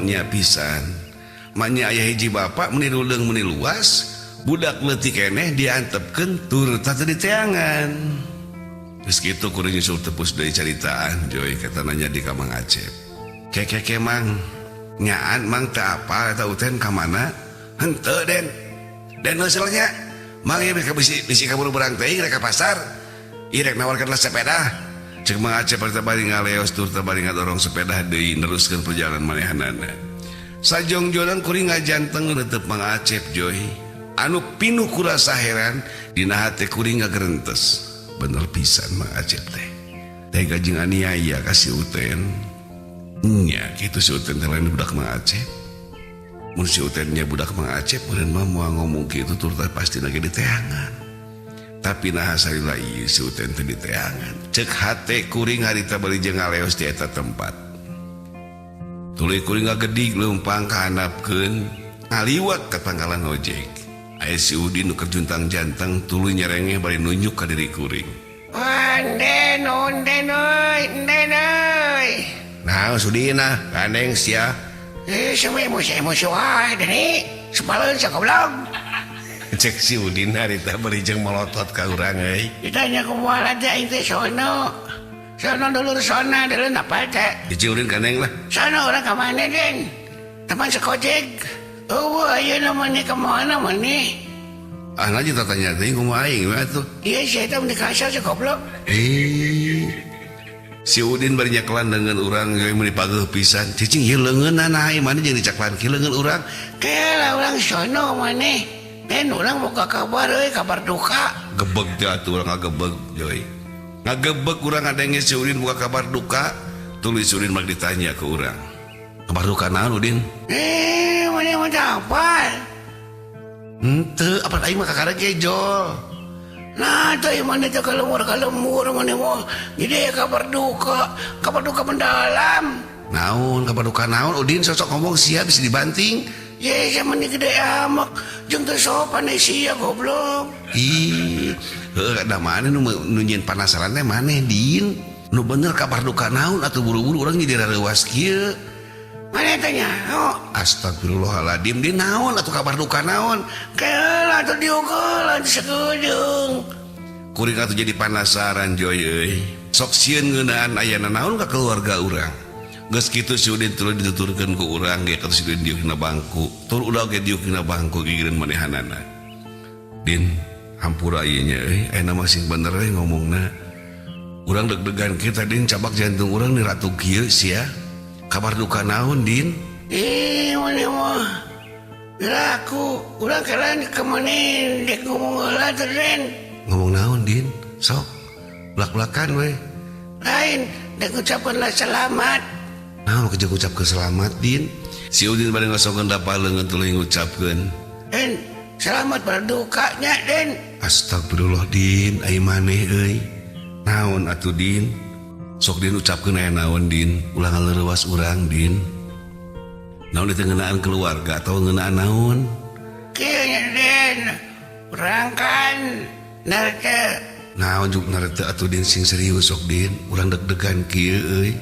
Nya pisan. Manya aya hiji bapak meni ruleung meni luas, budak leutik keneh diantepkeun tur teu diteangan. Geus kitu kuring nyusul tepus deui caritaan Joy kata nanya di ka Mang Acep. Kekeke Mang, nyaan Mang teu apal eta Uten ka mana? Henteu Den. Den heuh nya. Mang ieu bisi bisi kaburu berang teuing rek ka pasar. Ieu rek nawarkeun lah sepeda. Cek Mang Acep harita bari ngaleos tur teh bari ngadorong sepeda deui neruskeun perjalanan manehanana. Sajongjonan kuring ngajanteng neuteup Mang Acep Joy. Anu pinuh ku rasa heran dina hate kuring ngagerentes. Bener pisan Mang Acep teh. Tega jeung aniaya ka si Uten. Nya kitu si Uten teh lain budak Mang Acep. Mun si Utennya budak Mang Acep meureun mah moal ngomong kitu tur teh pastina ge diteangan. Tapi naha salila ieu si Uten teh diteangan. Cek hate kuring harita bari jeung ngaleos di eta tempat. Tuluy kuring ngagedig leumpang kahandapkeun ngaliwat ka tangkalan ojek. Aya si Udin nu keur juntang-janteng tuluy nyerengeh bari nunjuk ka diri kuring. Enden, onden euy, enden euy. Naon Sudin ah, gandeng sia. Eh, semua emosi-emosi wae Deni. Sepaleun sagoblog. Cek si Udin harita bari jeung molotot ka urang euy. Ditanya kumaha teh aing teh sono. Sono dulur sona, dulur apa teh? Di Udin gandeng lah. Sono urang ka mana, Den? Teman sekojek. Eueuh ayeuna maneh ka mana maneh? Ah lanjut tanya teh kumaha aing we atuh. Iya si eta mun dikasar si goblok. Eh. Si Udin bari nyekelan leungeun urang ge meuni pageuh pisan. Cicing ieu leungeunna nah ieu maneh jeung dicaklan kieu leungeun urang. Kela urang sono maneh. Den urang boga kabar euy, kabar duka. Gebeg teh atuh urang ngagebeg Joy. Ngagebeg urang ngadenge si Udin boga kabar duka, tuluy si Udin mah ditanya ke urang. Kabar duka naon Udin? Eh, maneh mah teu apal. Henteu, apa aing mah kakara ge jol. Nah, teh maneh teh kalembur-kalembur maneh mah. Jadi kabar duka mendalam. Naon kabar duka naon Udin sosok ngomong sia bisa dibanting. Ye, sia meni gede amek jeung teu sopan sia goblok. Ih, heuh da maneh nu nu nyieun panasaran teh maneh Din. Nu bener kabar duka naon atuh buru-buru urang jadi rareuwas kieu. Maneh teh nyaho. Astagfirullahaladzim Din naon atuh kabar duka naon? Keula atuh diugelan sakedeung. Kuring atuh jadi panasaran Joy euy. Sok sieun ngeunaan ayana naon ka keluarga urang. Geus kitu si Udin tuluy dituturkeun ku urang ge kata si Udin diuk dina bangku. Tur udah ge diuk dina bangku gigireun manehanana. Din, hampura ieu nya euy, ayeuna mah sing bener we ngomongna. Urang deg-degan kieu teh Din cabak jantung urang ni ratu kieu sia. Kabar duka naon Din? Ih, maneh mah. Piraku, urang keren ka maneh dek ngomong heula teh Den. Ngomong naon Din? Sok belak-belakan we. Lain, dek ngucapkeun lah selamat. Naon keur ngucapkeun selamat Din? Si Udin bari ngosongkeun dapa leungeun tuluy ngucapkeun. Den, selamat berdukanya Den. Astagfirullah Din, ai maneh euy. Naon atuh Din? Sok Din ucapkeun aya naon Din? Ulah ngaleurewas urang Din. Naon itu ngeunaan keluarga atau ngeunaan naon? Kieu nya Den, urang kan narete. Naon juk narete atuh Din sing serius sok Din, urang deg-degan kieu euy.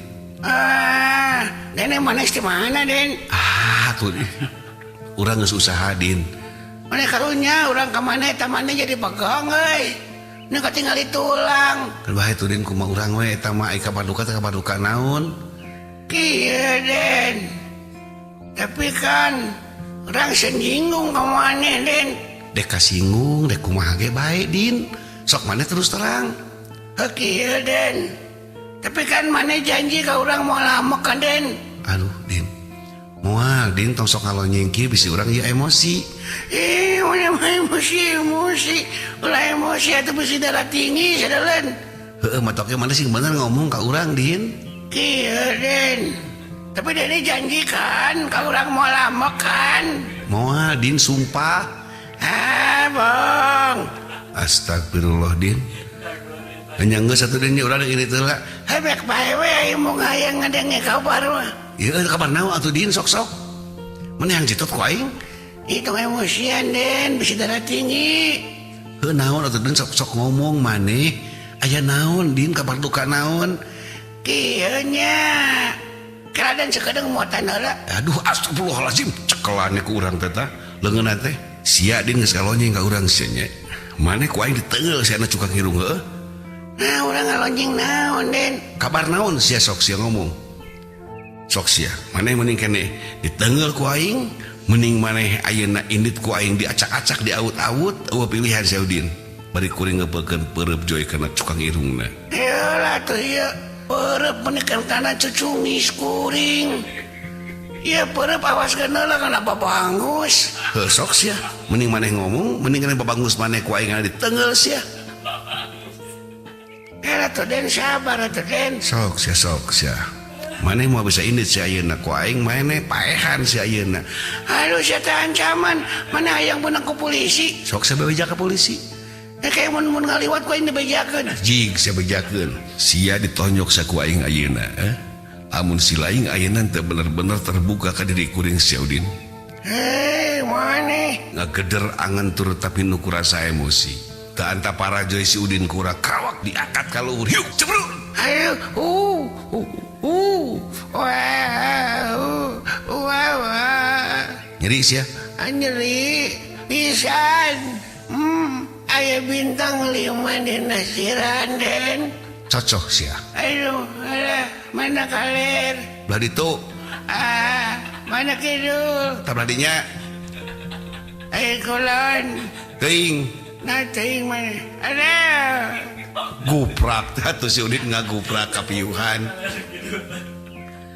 Ah, Den mana di mana Den? Ah tuh urang geus usaha Din. Maneh karunya urang ka maneh eta maneh jadi pegang euy. Nu katingali tulang. Kan bae tuh Din kumaha urang we eta mah ai kabar duka teh kabar duka naon? Kieu Den. Tapi kan urang singgung ka maneh Den. Dek kasinggung, dek kumaha ge bae Din. Sok maneh terus terang. Heuh kieu Den. Tapi kan maneh janji ka urang moal lamek kan Den. Aduh Din. Moal Din tong sok ngalonyeng kieu bisi urang ieu emosi. Ih, maneh mah emosi emosi. Ulah emosi atuh bisi darah tinggi sadalen. Heueuh matoknya maneh sing bener ngomong ka urang Din. Kieu Den. Tapi Deni janji kan ka urang moal lamek kan. Moal Din sumpah. Ah, bong. Astagfirullah Din. Hanya geus atuh Din urang ini teh lah. Hebek bae we aing mau ngayang ngadenge kabar mah. Ieu kabar naon atuh Din sok-sok. Mana yang jitot ku aing? Itu emosian Den, bisa darah tinggi. Heuh naon atuh Din sok-sok ngomong maneh. Aya naon Din kabar duka naon? Kieu nya. Keradan sekedeng muatan heula. Aduh astagfirullahalazim cekelannya ku urang teh tah. Leungeunna teh sia Din geus kalonjeng ka urang sia nya. Maneh ku aing diteunggeul sia na cukang irung heueuh. Nah, urang ngalonjeng naon, Den? Kabar naon sia sok sia ngomong. Sok sia, maneh mending keneh diteunggeul ku aing, mending maneh ayeuna indit ku aing diacak-acak diawut-awut, eueuh pilihan sia Udin. Bari kuring ngeupekeun peureub joy kana cukang irungna. Heula tuh ieu, peureub meuni kana cucungis kuring. Ieu peureub awas heula kana babangus. Heuh sok sia, mending maneh ngomong, mending kana babangus maneh ku aing diteunggeul sia. Heula tuh Den, sabar atuh Den. Sok sia, sok sia. Maneh moal bisa indit sia ayeuna ku aing maneh paehan sia ayeuna. Aduh sia teh ancaman, maneh hayang beunang ku polisi. Sok sia bebeja ka polisi. Kayak mun ngaliwat ku aing dibejakeun. Jig sia bejakeun. Sia ditonjok sia ku aing ayeuna, eh? Amun si laing ayeuna teu bener-bener terbuka ka diri kuring sia Udin. Hei, maneh ngageder angen tur tapi nu kurasa emosi. Teu antapara joy si Udin kurang krawak diangkat ka luhur. Yuk, cebrut. Ayo, wah, wah, wah. Nyeri sia? Nyeri pisan. Aya bintang 5 dina siran, Den. Cocok sia. Aduh, alah, mana kaler? Belah ditu. Ah, mana kidul? Tah belah dinya. Ayo kulon. Teuing. Nah, teuing mana? Aduh. Guprak atuh si Udin ngaguprak kapiuhan.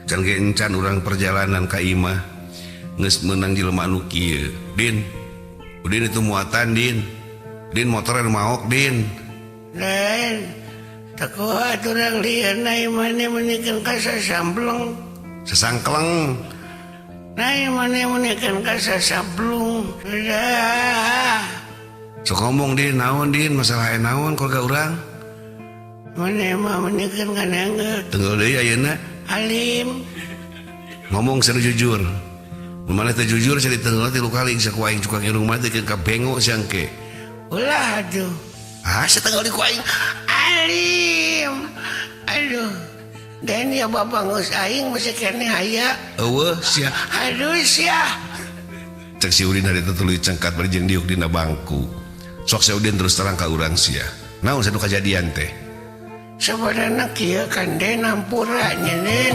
Can ge encan urang perjalanan ka imah geus meunang jelema anu kieu. Din. Udin itu muatan, Din. Din motor anu maok, Din. Den. Teu kuat urang lieur na imane meunikeun ka sasambleng. Sasangkleng. Na imane meunikeun ka sasablung. Udah. Sok ngomong Din, naon Din, masalah naon keluarga urang? Maneh mah meunikeun kana anggeut. Tenggel deui ayeuna. Alim. Ngomong secara jujur. Mun maneh teu jujur sia ditenggel 3 kali sia ku aing cukang irung mah teh ka bengo sia engke. Ulah atuh. Ah, sia tenggel di ku aing. Alim. Aduh. Den ya babangus aing masih keneh aya. Eueuh sia. Aduh sia. Cek si Udin harita tuluy cengkat bari jeung diuk dina bangku. Sok si Udin terus terang ka urang sia. Naon sanu kajadian teh? Sebenarnya kieu kan Den ampura nya Den.